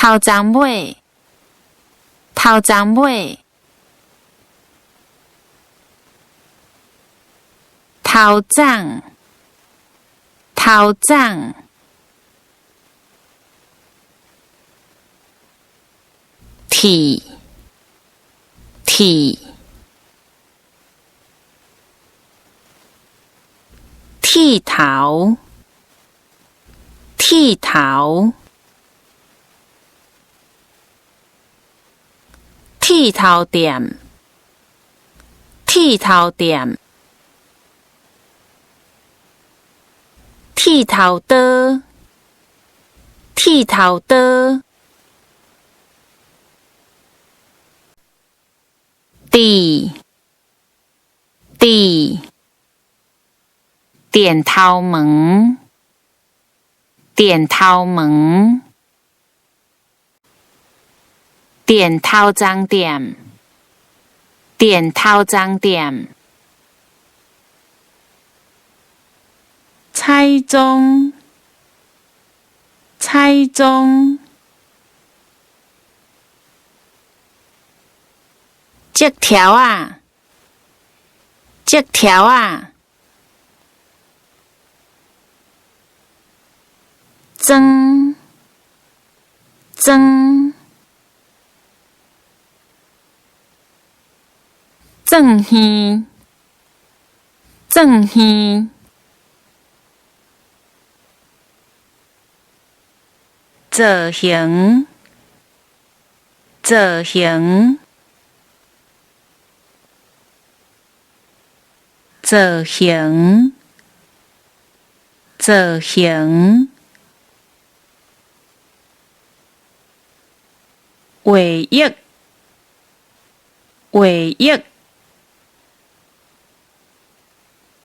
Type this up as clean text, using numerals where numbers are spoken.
頭鬃尾，頭鬃尾，頭鬃，頭鬃，鐵，鐵，剃頭，剃頭，剃頭店，剃頭店，剃頭刀，剃頭刀，佇，佇，電頭門，電頭門，電頭鬃店，電頭鬃店，彩妝，彩妝，竹條仔，竹條仔，裝，裝，鑽耳，鑽耳，造型，造型，造型，造型，畫液，畫液。